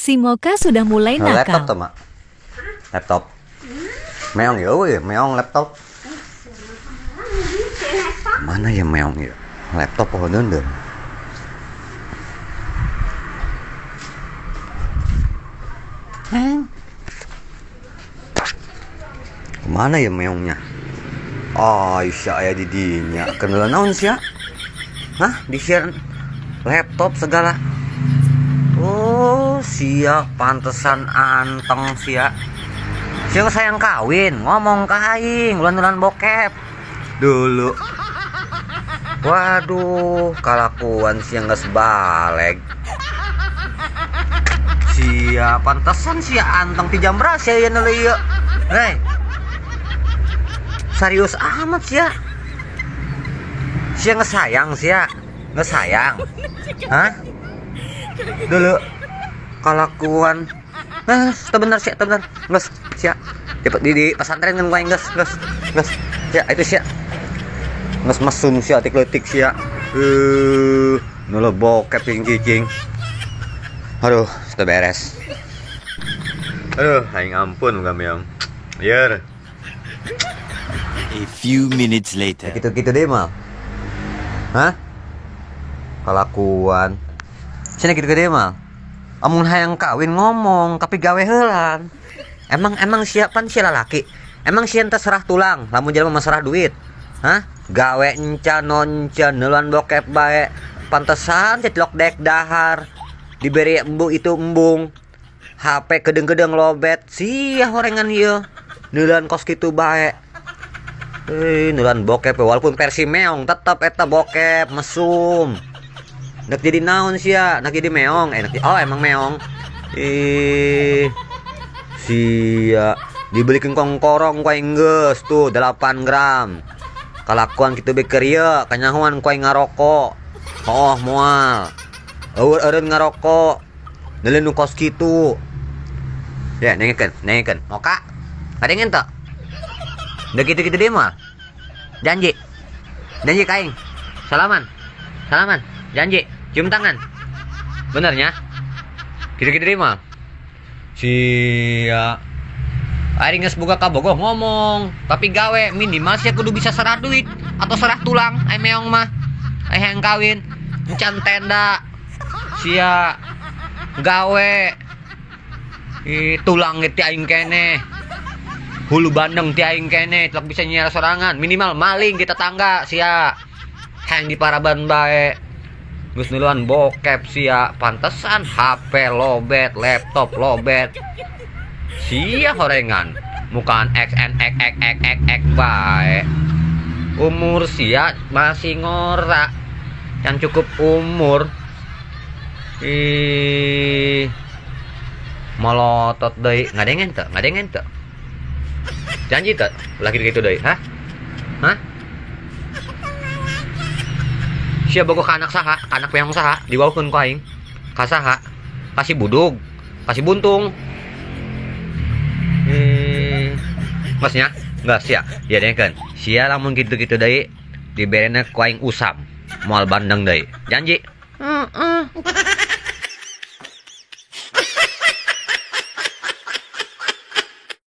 Si Moka sudah mulai Laptop nakal. tuh, Mak. Laptop. Meong ya, weh, meong laptop. Mana ya meong ya? Laptop pohon dendeng. Mana ya meongnya? Oh, Aisyah ya didinya. Kenalan naon sih ya? Hah? Di-share laptop segala. Oh, sia pantesan anteng sia. Sia sayang kawin, ngomong ka aing, ulan-ulan bokep. Dulu. Waduh, kalakuan sia geus baleg. Sia pantesan sia anteng ti jam berapa sia ieu ieu. Hei. Serius amat sia. Sia ngesayang sia. Ngesayang. Hah? Dulu kalakuan. Nah, bener sia, bener. Geus sia. Di pesantren kan gua geus, geus. Geus. Sia, itu sia. Geus mesum sia tik-letik sia. Nulu bokep jeung cicing. Aduh, sudah beres. Aduh, aing ampun gak meong. Yer. A few minutes later. Gitu-gitu deh mal. Hah? Kelakuan. Sini gitu gede mal. Amun hayang kawin ngomong, tapi gawe heulan. Emang siapan si lalaki? Emang si ente serah tulang, lamun jelema mah serah duit. Hah? Gawe encan noncan neluan bokep bae. Pantesan cetlok dek dahar. Diberi embung itu embung. HP kedeng-kedeng lobet. Sia horengan ieu. Neulan kos kitu bae. Neulan bokep walaupun versi meong tetep eta bokep mesum. Nak jadi naon sia, nak jadi meong, oh emang meong. Sia dibelikin kongkorong ku aing geus tuh 8 gram. Kalakuan kitu be keur ieu, kanyahoan ku aing ngarokok. Oh moal. Eueuh eureun ngarokok. Neuleun nu kos kitu. Ya nengekeun, nengekeun. Moka. Ngadengin teu? Udah gitu-gitu deh mah. Janji. Janji ka aing. Salaman. Salaman. Janji. Cium tangan. Benernya? Gitu-gitu deh mah. Sia. Aing geus boga kabogoh ngomong, tapi gawe minimal sia kudu bisa serah duit atau serah tulang ai meong mah. Ai hayang kawin, encan tenda. Sia gawe. Ih, tulang ge ti aing keneh. Hulu bandeng ti aing keneh, telak bisa nyiar sorangan, minimal maling di tetangga sia. Hayang di paraban bae. Geus nuluan bokep sia, pantesan HP lobet, laptop lobet. Sia horengan, mukaan X N X X X X X bae. Umur sia masih ngorak. Yang cukup umur. Ih, molotot deui, ngadengen teu? Ngadengen teu? Janji teu? Lagi gitu deui, hah? Hah? Sia bogoh ka anak saha, ka anak peong saha, diwaukeun ku aing. Ka saha? Kasih budug, kasih buntung. Masnya? Enggak sia. Ya dengekeun. Sia lamun kitu-kitu deui diberena ku aing usam. Moal bandeng deui. Janji. Heeh.